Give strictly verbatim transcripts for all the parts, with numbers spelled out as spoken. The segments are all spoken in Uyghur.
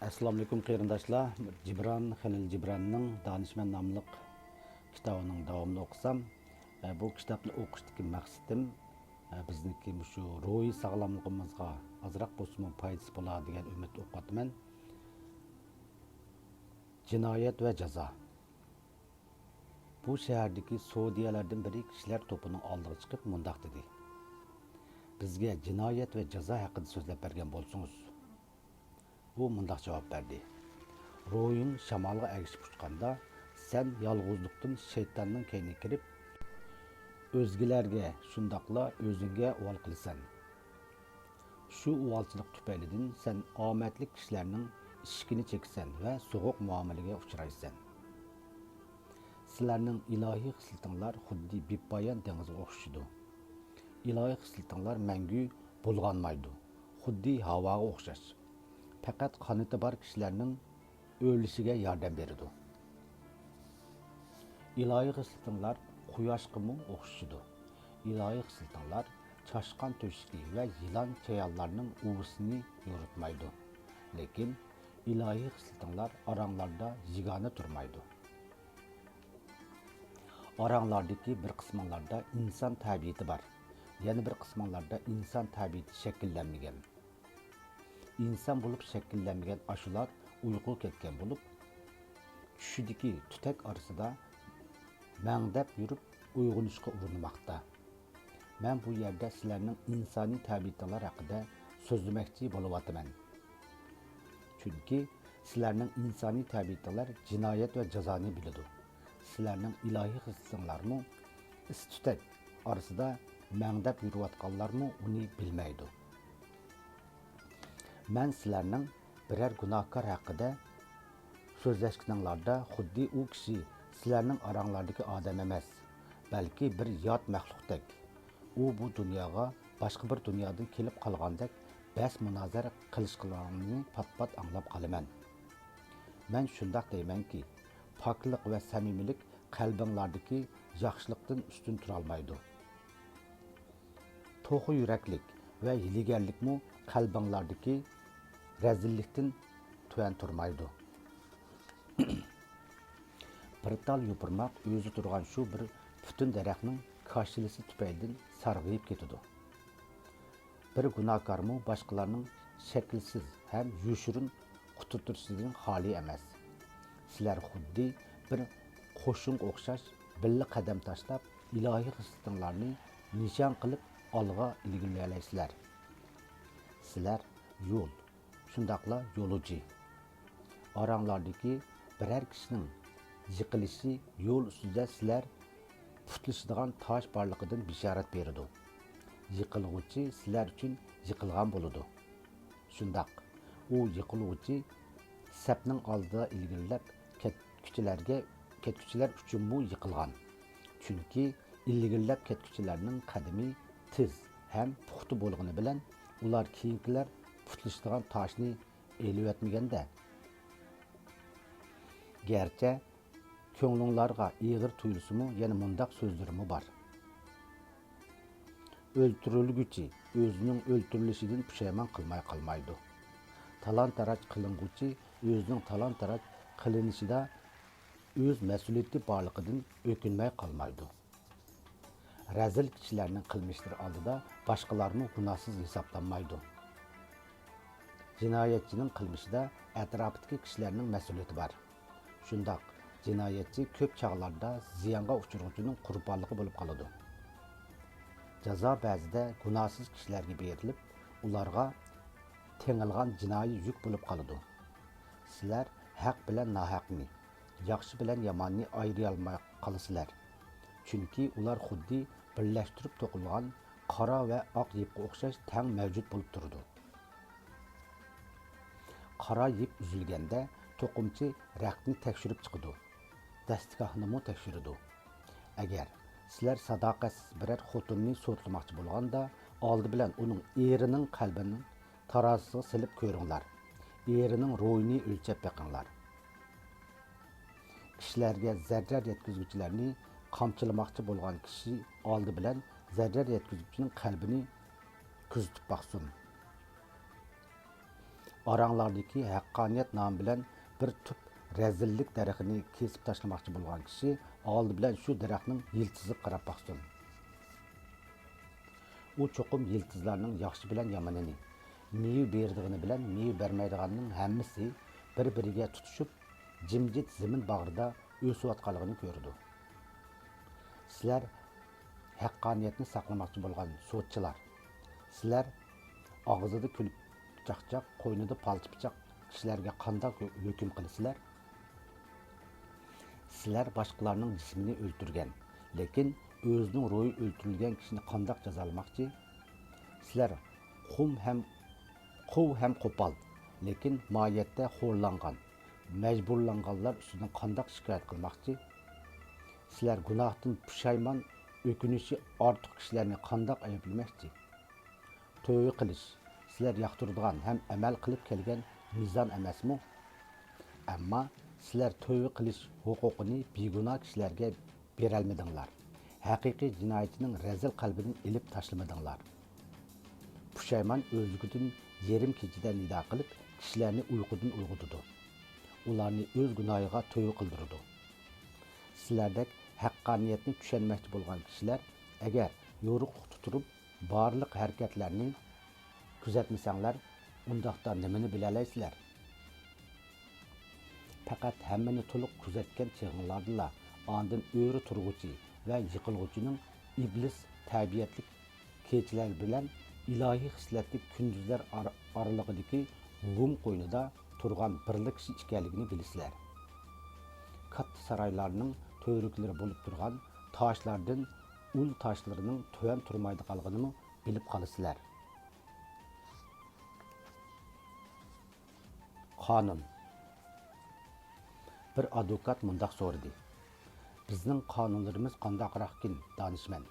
ئەسسالامۇئەلەيكۇم قېرىنداشلار، جىبران خېلىل جىبراننىڭ دانىشمەن ناملىق كىتابىنىڭ داۋامىنى ئوقۇسام، ئە، بۇ كىتابنى ئوقۇشتىكى مەقسىتىم، ئە، بىزنىڭكى مۇشۇ روھىي ساغلاملىقىمىزغا ئازراق بولسىمۇ پايدىسى بولار دېگەن ئۈمىدتە ئوقۇۋاتىمەن. جىنايەت ۋە جازا. بۇ شەھەردىكى سودىيەلەردىن بىرى كىشىلەر توپىنىڭ ئالدىغا چىقىپ مۇنداق دېدى: «بىزگە جىنايەت ۋە جازا ھەققىدە سۆزلەپ بەرگەن بولسىڭىز.» ئۇ مۇنداق جاۋاب بەردى: «روھىڭ شامالغا ئەگىشىپ ئۇچقاندا، سەن يالغۇزلۇقتىن شەيتاننىڭ كەينىگە كىرىپ، ئۆزگىلەرگە، شۇنداقلا ئۆزۈڭگە ئۇۋال قىلىسەن. شۇ ئۇۋالچىلىق تۈپەيلىدىن سەن ئامەتلىك كىشىلەرنىڭ ئىشىكىنى چېكىسەن ۋە سوغۇق مۇئامىلىگە ئۇچرايسەن. سىلەرنىڭ ئىلاھىي خىسلىتىڭلار خۇددى بىپايان دېڭىزغا ئوخشىشىدۇ. ئىلاھىي خىسلىتىڭلار مەڭگۈ بۇلغانمايدۇ، خۇددى ھاۋاغا ئوخشاش. پەقەت قانىتى بار كىشىلەرنىڭ ئۆرلىشىگە ياردەم بېرىدۇ. ئىلاھىي خىسلىتىڭلار قۇياشقىمۇ ئوخشىشىدۇ. ئىلاھىي خىسلىتىڭلار چاشقان تۆشۈكى ۋە يىلان چايانلارنىڭ ئۇۋىسىنى يورۇتمايدۇ. لېكىن ئىلاھىي خىسلىتىڭلار ئاراڭلاردا يېگانە تۇرمايدۇ. ئاراڭلاردىكى بىر قىسمىڭلاردا ئىنسان تەبىئىتى بار، يەنە بىر قىسمىڭلاردا ئىنسان تەبىئىتى شەكىللەنمىگەن. ئىنسان بولۇپ شەكىللەنمىگەن ئاشۇلار ئۇيقۇغا كەتكەن بولۇپ، چۈشىدىكى تۈتەك ئارىسىدا مەڭدەپ يۈرۈپ ئويغىنىشقا ئۇرۇنماقتا. مەن بۇ يەردە سىلەرنىڭ ئىنسانىي تەبىئىتىڭلار ھەققىدە سۆزلىمەكچى بولۇۋاتىمەن. چۈنكى سىلەرنىڭ ئىنسانىي تەبىئىتىڭلار جىنايەت ۋە جازانى بىلىدۇ. سىلەرنىڭ ئىلاھىي خىسلىتىڭلارمۇ ئىس-تۈتەك ئارىسىدا مەڭدەپ يۈرۈۋاتقانلارمۇ ئۇنى بىلمەيدۇ. مەن سىلەرنىڭ بىرەر گۇناھكار ھەققىدە سۆزلەشكىنىڭلاردا، خۇددى ئۇ كىشى سىلەرنىڭ ئاراڭلاردىكى ئادەم ئەمەس، بەلكى بىر يات مەخلۇقتەك. ئۇ بۇ دۇنياغا باشقا بىر دۇنيادىن كېلىپ قالغاندەك بەس-مۇنازىرە قىلىشقىلاڭنى پات-پات ئاڭلاپ قالىمەن. مەن شۇنداق دەيمەنكى، پاكلىق ۋە سەمىمىيلىك قەلبىڭلاردىكى ياخشىلىقتىن ئۈستۈن تۇرالمايدۇ. توخۇ يۈرەكلىك ۋە ھىيلىگەرلىكمۇ قەلبىڭلاردىكى رەزىللىكتىن تۆۋەن تۇرمايدۇ. بىر تال يوپۇرماق ئۆزى تۇرغان شۇ بىر پۈتۈن دەرەخنىڭ كاشىلىسى تۈپەيلىدىن سارغىيىپ كېتىدۇ. بىر گۇناھكارمۇ باشقىلارنىڭ شەكىلسىز ھەم يوشۇرۇن قۇتۇرتۇشىدىن خالىي ئەمەس. سىلەر خۇددى بىر قوشۇنغا ئوخشاش بىللە قەدەم تاشلاپ، ئىلاھىي خىسلىتىڭلارنى نىشان قىلىپ ئالغا ئىلگىرىلەيسىلەر. سىلەر يول، شۇنداقلا يولۇچى. ئاراڭلاردىكى بىرەر كىشىنىڭ يىقىلىشى يول ئۈستىدە سىلەر پۇتلىشىدىغان تاش بارلىقىدىن بېشارەت بېرىدۇ. يىقىلغۇچى سىلەر ئۈچۈن يىقىلغان بولىدۇ. شۇنداق، ئۇ يىقىلغۇچى سەپنىڭ ئالدىدا ئىلگىرىلەپ كەتكۈچىلەرگە، كەتكۈچىلەر ئۈچۈنمۇ يىقىلغان. چۈنكى ئىلگىرىلەپ كەتكۈچىلەرنىڭ قەدىمى تېز ھەم پۇختا بولغىنى بىلەن، ئۇلار كېيىنكىلەر پۇتلىشىدىغان تاشنى ئېلىۋەتمىگەندە. گەرچە كۆڭلۈڭلارغا ئېغىر تۇيۇلسىمۇ، يەنە مۇنداق سۆزلىرىمۇ بار: «ئۆلتۈرۈلگۈچى ئۆزىنىڭ ئۆلتۈرۈلۈشىدىن پۇشايمان قىلماي قالمايدۇ. تالان-تاراج قىلىنغۇچى ئۆزىنىڭ تالان-تاراج قىلىنىشىدا ئۆز مەسئۇلىيىتى بارلىقىدىن ئۆكۈنمەي قالمايدۇ.» رەزىل كىشىلەرنىڭ قىلمىشلىرى ئالدىدا باشقىلارمۇ گۇناھسىز ھېسابلانمايدۇ. جىنايەتچىنىڭ قىلمىشىدا ئەتراپىدىكى كىشىلەرنىڭ مەسئۇلىيىتى بار. شۇنداق، جىنايەتچى كۆپ چاغلاردا زىيانغا ئۇچرىغۇچىنىڭ قۇربانلىقى بولۇپ قالىدۇ. جازا بەزىدە گۇناھسىز كىشىلەرگە بېرىلىپ، ئۇلارغا تېڭىلغان جىنايى يۈك بولۇپ قالىدۇ. سىلەر ھەق بىلەن ناھەقنى، ياخشى بىلەن ياماننى ئايرىيالماي قالىسىلەر. چۈنكى ئۇلار خۇددى بىرلەشتۈرۈپ توقۇلغان قارا ۋە ئاق يىپقا ئوخشاش تەڭ مەۋجۇت بولۇپ تۇرىدۇ. قارا يىپ ئۈزۈلگەندە، توقۇمىچى رەختنى تەكشۈرۈپ چىقىدۇ، دەستىگاھنىمۇ تەكشۈرىدۇ. ئەگەر سىلەر ساداقەتسىز بىرەر خوتۇننى سوتلىماقچى بولغاندا، ئالدى بىلەن ئۇنىڭ ئېرىنىڭ قەلبىنى تارازىسىغا سېلىپ كۆرۈڭلار. ئېرىنىڭ روھىنى ئۆلچەپ بېقىڭلار. كىشىلەرگە زەرەر يەتكۈزگۈچىلەرنى قامچىلىماقچى بولغان كىشى ئالدى بىلەن زەرەر يەتكۈزگۈچىنىڭ قەلبىنى كۆزىتىپ باقسۇن. ئاراڭلاردىكى ھەققانىيەت نامى بىلەن بىر تۈپ رەزىللىك دەرىخىنى كېسىپ تاشلىماقچى بولغان كىشى ئالدى بىلەن شۇ دەرەخنىڭ يىلتىزىغا قاراپ باقسۇن. ئۇ چوقۇم يىلتىزلارنىڭ ياخشى بىلەن يامىنىنى، مېۋە بېرىدىغىنى بىلەن مېۋە بەرمەيدىغاننىڭ ھەممىسى بىر-بىرىگە تۇتىشىپ، جىمجىت زېمىن باغرىدا ئۆسۈۋاتقانلىقىنى كۆرىدۇ. سىلەر ھەققانىيەتنى ساقلىماقچى بولغان سوتچىلار، سىلەر ئاغزىدا كۈلۈپ چاقچاق، قوينىدا پالچى پىچاق كىشىلەرگە قانداق ھۆ-، ھۆكۈم قىلىسىلەر؟ سىلەر باشقىلارنىڭ جىسمىنى ئۆلتۈرگەن، لېكىن ئۆزىنىڭ روھى ئۆلتۈرۈلگەن كىشىنى قانداق جازالىماقچى؟ سىلەر قۇم ھەم، قۇۋ ھەم قوپال، لېكىن ماھىيەتتە خورلانغان، مەجبۇرلانغانلار ئۈستىدىن قانداق شىكايەت قىلماقچى؟ سىلەر گۇناھتىن پۇشايمان، ئۆكۈنۈشى ئارتۇق كىشىلەرنى قانداق ئەيىبلىمەكچى؟ تۆۋە قىلىش سىلەر ياقتۇرىدىغان ھەم ئەمەل قىلىپ كەلگەن مىزان ئەمەسمۇ؟ ئەمما سىلەر تۆۋە قىلىش ھوقۇقىنى بىگۇناھ كىشىلەرگە بېرەلمىدىڭلار. ھەقىقىي جىنايەتچىنىڭ رەزىل قەلبىدىن ئېلىپ تاشلىمىدىڭلار. پۇشايمان ئۆزلۈكىدىن يېرىم كېچىدە نىدا قىلىپ، كىشىلەرنى ئۇيقۇدىن ئويغىتىدۇ. ئۇلارنى ئۆز گۇناھىغا تۆۋە قىلدۇرىدۇ. سىلەردەك ھەققانىيەتنى چۈشەنمەكچى بولغان كىشىلەر، ئەگەر يورۇقلۇقتا تۇرۇپ بارلىق ھەرىكەتلەرنى كۆزەتمىسەڭلار، ئۇنداقتا نېمىنى بىلەلەيسىلەر؟ پەقەت ھەممىنى تولۇق كۆزەتكەن چېغىڭلاردىلا ئاندىن ئۆرە تۇرغۇچى ۋە يىقىلغۇچىنىڭ ئىبلىس تەبىئەتلىك كېچىلەر بىلەن ئىلاھىي خىسلەتلىك كۈندۈزلەر ئار-، ئارىلىقىدىكى غۇم قوينىدا تۇرغان بىرلا كىشى ئىكەنلىكىنى بىلىسىلەر. كاتتا سارايلارنىڭ تۈۋرۈكلىرى بولۇپ تۇرغان تاجلاردىن ئۇل تاجلىرىنىڭ تۆۋەن تۇرمايدىغانلىقىنىمۇ بىلىپ قالىسىلەر. قانۇن. بىر ئادۋوكات مۇنداق سورىدى: «بىزنىڭ قانۇنلىرىمىز قانداقراقكىن، دانىشمەن؟»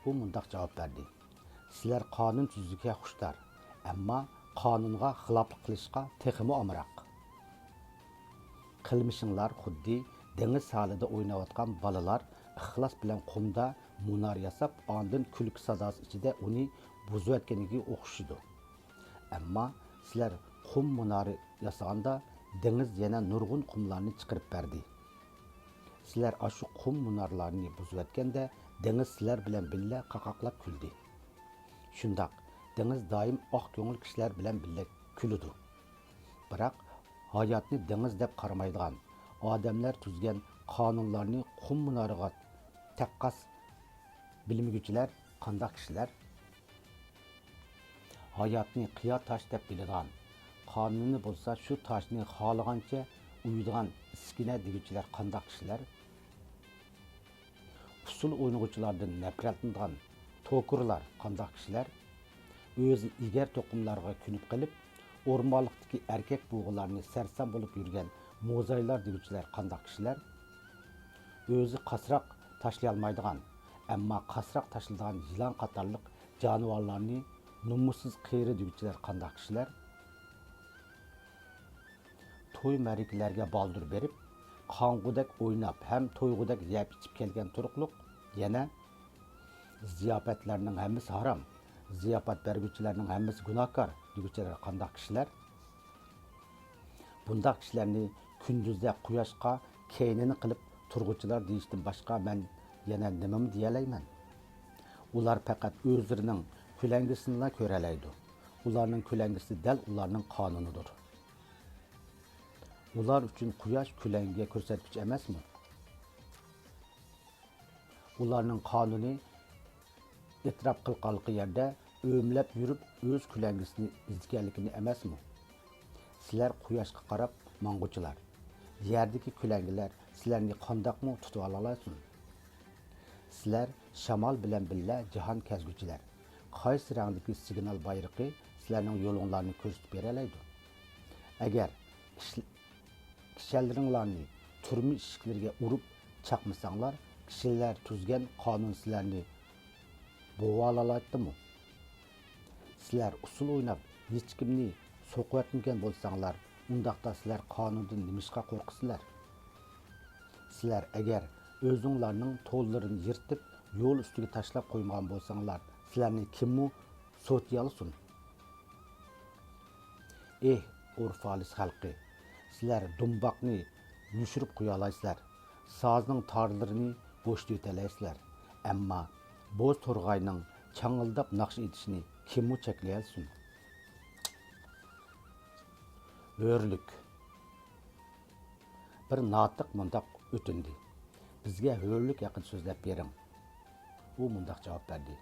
ئۇ مۇنداق جاۋاب بەردى: «سىلەر قانۇن تۈزۈشكە خۇشتار، ئەمما قانۇنغا خىلاپلىق قىلىشقا تېخىمۇ ئامراق. قىلمىشىڭلار خۇددى دېڭىز ساھىلىدا ئويناۋاتقان بالىلار ئىخلاس بىلەن قۇمدا مۇنار ياساپ، ئاندىن كۈلكە ساداسى ئىچىدە ئۇنى بۇزۇۋەتكىنىگە ئوخشىدۇ. ئەمما سىلەر قۇم مۇنارى ياسىغاندا، دېڭىز يەنە نۇرغۇن قۇملارنى چىقىرىپ بەردى. سىلەر ئاشۇ قۇم مۇنارلارنى بۇزۇۋەتكەندە، دېڭىز سىلەر بىلەن بىللە قاقاقلاپ كۈلدى. شۇنداق، دېڭىز دائىم ئاق كۆڭۈل كىشىلەر بىلەن بىللە كۈلىدۇ. بىراق، ھاياتنى دېڭىز دەپ قارىمايدىغان، ئادەملەر تۈزگەن قانۇنلارنى قۇم مۇنارىغا تەققاس بىلمىگۈچىلەر قانداق كىشىلەر؟ ھاياتنى قىيا تاش دەپ بىلىدىغان، قانۇننى بولسا شۇ تاشنى خالىغانچە ئويىدىغان ئىسكىنە دېگۈچىلەر قانداق كىشىلەر؟ ئۇسسۇل ئوينىغۇچىلاردىن نەپرەتلىنىدىغان توكۇرلار قانداق كىشىلەر؟ ئۆزى ئېگەر توقۇملارغا كۆنۈپ قېلىپ، ئورمانلىقتىكى ئەركەك بۇغىلارنى سەرسان بولۇپ يۈرگەن موزايلار دېگۈچىلەر قانداق كىشىلەر؟ ئۆزى قاسراق تاشلىيالمايدىغان، ئەمما قاسراق تاشلىدىغان يىلان قاتارلىق جانىۋارلارنى نومۇسسىز قېرى دېگۈچىلەر قانداق كىشىلەر؟ توي مەرىكىلەرگە بالدۇر بېرىپ، قاڭغۇدەك ئويناپ ھەم تويغۇدەك يەپ ئىچىپ كەلگەن تۇرۇقلۇق يەنە زىياپەتلەرنىڭ ھەممىسى ھارام، زىياپەت بەرگۈچىلەرنىڭ ھەممىسى گۇناھكار دېگۈچىلەر قانداق كىشىلەر؟ بۇنداق كىشىلەرنى كۈندۈزدە قۇياشقا كەينىنى قىلىپ تۇرغۇچىلار دېيىشتىن باشقا مەن يەنە نېمىمۇ دېيەلەيمەن؟ ئۇلار پەقەت ئۆزلىرىنىڭ كۆلەڭگىسىنىلا كۆرەلەيدۇ. ئۇلارنىڭ كۆلەڭگىسى دەل ئۇلارنىڭ قانۇنىدۇر. ئۇلار ئۈچۈن قۇياش كۆلەڭگە كۆرسەتكۈچ ئەمەسمۇ؟ ئۇلارنىڭ قانۇنى ئېتىراپ قىلغانلىقى يەردە ئۆمىلەپ يۈرۈپ ئۆز كۆلەڭگىسىنى ئىزدىگەنلىكىنى ئەمەسمۇ؟ سىلەر قۇياشقا قاراپ ماڭغۇچىلار، يەردىكى كۆلەڭگىلەر سىلەرنى قانداقمۇ تۇتۇۋالالايسۇن؟ سىلەر شامال بىلەن بىللە جاھان كەزگۈچىلەر، قايسى رەڭدىكى سىگنال بايرىقى سىلەرنىڭ يولۇڭلارنى كۆرسىتىپ بېرەلەيدۇ؟ ئەگەر كىشىلەرنى تۈرمە ئىشىكلىرىگە ئۇرۇپ چاقمىساڭلار، كىشىلەر تۈزگەن قانۇن سىلەرنى بوۋالالايتتىمۇ؟ سىلەر ئۇسسۇل ئويناپ، ھېچكىمنى سوقۇۋەتمىگەن بولساڭلار، ئۇنداقتا سىلەر قانۇندىن نېمىشقا قورقىسىلەر؟ سىلەر ئەگەر ئۆزۈڭلارنىڭ تونلىرىنى يىرتىپ، يول ئۈستىگە تاشلاپ قويمىغان بولساڭلار، سىلەرنى كىممۇ سوتىيالىسۇن؟ ئېھ، ئورفالىس خەلقى! سىلەر دۇمباقنى يوشۇرۇپ قويالايسىلەر، سازنىڭ تارلىرىنى بوشىتىۋېتەلەيسىلەر، ئەمما بوز تورغاينىڭ چاڭىلداپ ناخشا ئېيتىشىنى كىممۇ چەكلىيەلىسۇن؟ ھۆرلۈك. بىر ناتىق مۇنداق ئۆتۈندى: «بىزگە ھۆرلۈك ھەققىدە سۆزلەپ بېرىڭ.» ئۇ مۇنداق جاۋاب بەردى: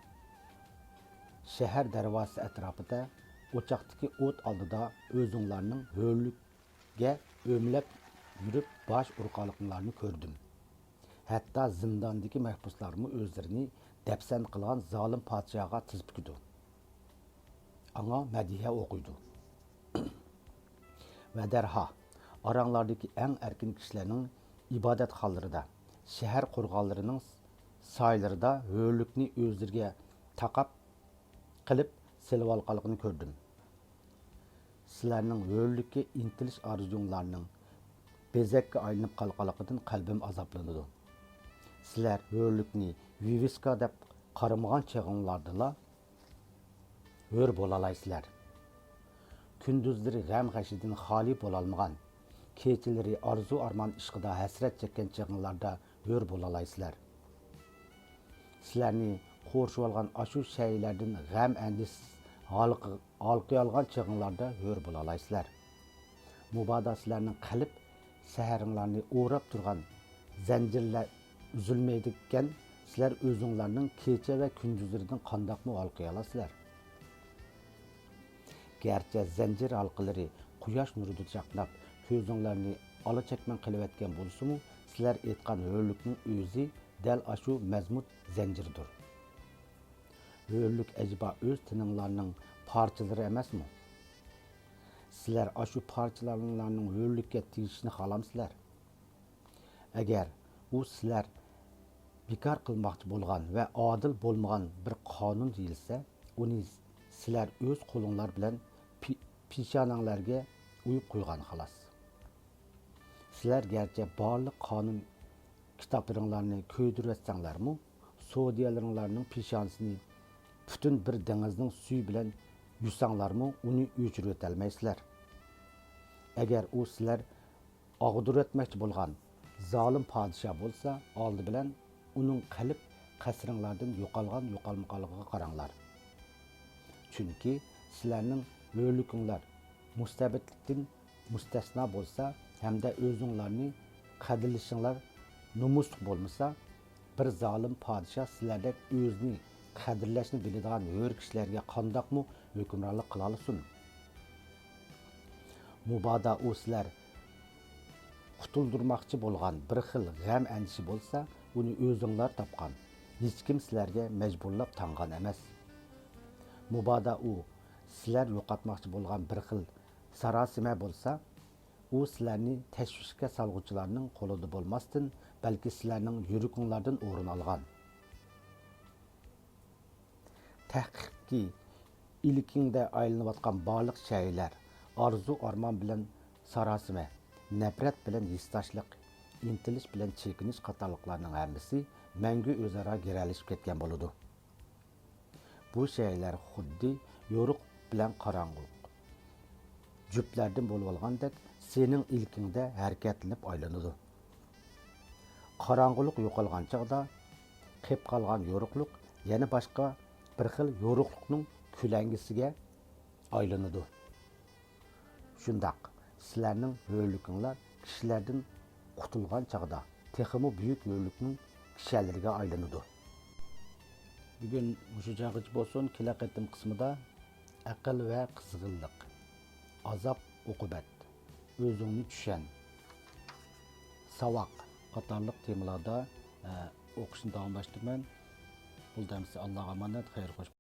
«شەھەر دەرۋازىسى ئەتراپىدا، ئوچاقتىكى ئوت ئالدىدا ئۆزۈڭلارنىڭ ھۆرلۈككە ئۆمىلەپ يۈرۈپ باش ئۇرغانلىقىڭلارنى كۆردۈم. ھەتتا زىنداندىكى مەھبۇسلارمۇ ئۆزلىرىنى دەپسەندە قىلغان زالىم پادىشاھقا تىز پۈكىدۇ، ئاڭا مەدھىيە ئوقۇيدۇ. ۋە دەرھا ئاراڭلاردىكى ئەڭ ئەركىن كىشىلەرنىڭ ئىبادەتخانىلىرىدا، شەھەر قورغانلىرىنىڭ سايىلىرىدا ھۆرلۈكنى ئۆزلىرىگە تاقاپ قىلىپ سېلىۋالغانلىقىنى كۆردۈم. سىلەرنىڭ ھۆرلۈككە ئىنتىلىش ئارزۇڭلارنىڭ بېزەككە ئايلىنىپ قالغانلىقىدىن قەلبىم ئازابلىنىدۇ. سىلەر ھۆرلۈكنى ۋىۋىسكا دەپ قارىمىغان چېغىڭلاردىلا ھۆر بولالايسىلەر. كۈندۈزلىرى غەم-غەشىدىن خالىي بولالمىغان، كېچىلىرى ئارزۇ-ئارمان ئىشقىدا ھەسرەت چەككەن چېغىڭلاردا ھۆر بولالايسىلەر. سىلەرنى قورشىۋالغان ئاشۇ شەيئىلەردىن غەم-ئەندىشىسىز ھالقى-، ھالقىيالىغان چېغىڭلاردا ھۆر بولالايسىلەر. مۇبادا سىلەرنىڭ قەلب سەھەرىڭلارنى ئوراپ تۇرغان زەنجىرلەر ئۈزۈلمەيدىكەن، سىلەر ئۆزۈڭلارنىڭ كېچە ۋە كۈندۈزلىرىدىن قانداقمۇ ھالقىيالارسىلەر؟ گەرچە زەنجىر ھالقىلىرى قۇياش نۇرىدا چاقناپ، كۆزۈڭلارنى ئالا چەكمەن قىلىۋەتكەن بولسىمۇ، سىلەر ئېيتقان ھۆرلۈكنىڭ ئۆزى دەل ئاشۇ مەزمۇت زەنجىردۇر. ھۆرلۈك ئەجەبا ئۆز تېنىڭلارنىڭ پارچىلىرى ئەمەسمۇ؟ سىلەر ئاشۇ پارچىلىرىڭلارنىڭ ھۆرلۈككە تېگىشىنى خالامسىلەر؟ ئەگەر ئۇ سىلەر بىكار قىلماقچى بولغان ۋە ئادىل بولمىغان بىر قانۇن دېيىلسە، ئۇنى سىلەر ئۆز قولۇڭلار بىلەن پى-، پېشانەڭلارگە ئويۇپ قويغان خالاس. سىلەر گەرچە بارلىق قانۇن كىتابلىرىڭلارنى كۆيدۈرۈۋەتسەڭلارمۇ، سودىيەلىرىڭلارنىڭ پېشانىسىنى پۈتۈن بىر دېڭىزنىڭ سۈيى بىلەن يۇساڭلارمۇ، ئۇنى ئۆچۈرۈۋېتەلمەيسىلەر. ئەگەر ئۇ سىلەر ئاغدۇرۇۋەتمەكچى بولغان زالىم پادىشاھ بولسا، ئالدى بىلەن ئۇنىڭ قەلب قەسرىڭلاردىن يوقالغان يوقالمىغانلىقىغا قاراڭلار. چۈنكى سىلەرنىڭ ھۆرلۈكۈڭلار مۇستەبىتلىكتىن مۇستەسنا بولسا ھەمدە ئۆزۈڭلارنى قەدىرلىشىڭلار نومۇسلۇق بولمىسا، بىر زالىم پادىشاھ سىلەردەك ئۆزىنى قەدىرلەشنى بىلىدىغان ھۆر كىشىلەرگە قانداقمۇ ھۆكۈمرانلىق قىلالىسۇن؟ مۇبادا ئۇ سىلەر قۇتۇلدۇرماقچى بولغان بىر خىل غەم-ئەندىشە بولسا، ئۇنى ئۆزۈڭلار تاپقان، ھېچكىم سىلەرگە مەجبۇرلاپ تاڭغان ئەمەس. مۇبادا ئۇ سىلەر يوقاتماقچى بولغان بىر خىل ساراسىمە بولسا، ئۇ سىلەرنى تەشۋىشكە سالغۇچىلارنىڭ قولىدا بولماستىن، بەلكى سىلەرنىڭ يۈرىكىڭلاردىن ئورۇن ئالغان. تەھقىقكى ئىلكىڭدە ئايلىنىۋاتقان بارلىق شەيئىلەر، ئارزۇ-ئارمان بىلەن ساراسىمە، نەپرەت بىلەن ھېسداشلىق، ئىنتىلىش بىلەن چېكىنىش قاتارلىقلارنىڭ ھەممىسى مەڭگۈ ئۆزئارا گىرەلىشىپ كەتكەن بولىدۇ. بۇ شەيئىلەر خۇددى يورۇق بىلەن قاراڭغۇلۇق جۈپلەردىن بولۇۋالغاندەك سېنىڭ ئىلكىڭدە ھەرىكەتلىنىپ ئايلىنىدۇ. قاراڭغۇلۇق يوقالغان چاغدا، قېپ قالغان يورۇقلۇق يەنە باشقا بىر خىل يورۇقلۇقنىڭ كۆلەڭگىسىگە ئايلىنىدۇ. شۇنداق، سىلەرنىڭ ھۆرلۈكۈڭلار كىشىلەردىن قۇتۇلغان چاغدا، تېخىمۇ بۈيۈك ھۆرلۈكنىڭ كىشەنلىرىگە ئايلىنىدۇ. بۈگۈن مۇشۇ چاغقىچە بولسۇن، كېلەر قېتىم قىسمىدا ئەقىل ۋە قىزغىنلىق، ئازاب-ئوقۇبەت، ئۆزۈڭنى چۈشەن، ساۋاق قاتارلىق تېمىلاردا، ئە، ئوقۇشنى داۋاملاشتۇرىمەن. بولدى ئەمىسە، ئاللاغا ئامانەت، خەير خوش.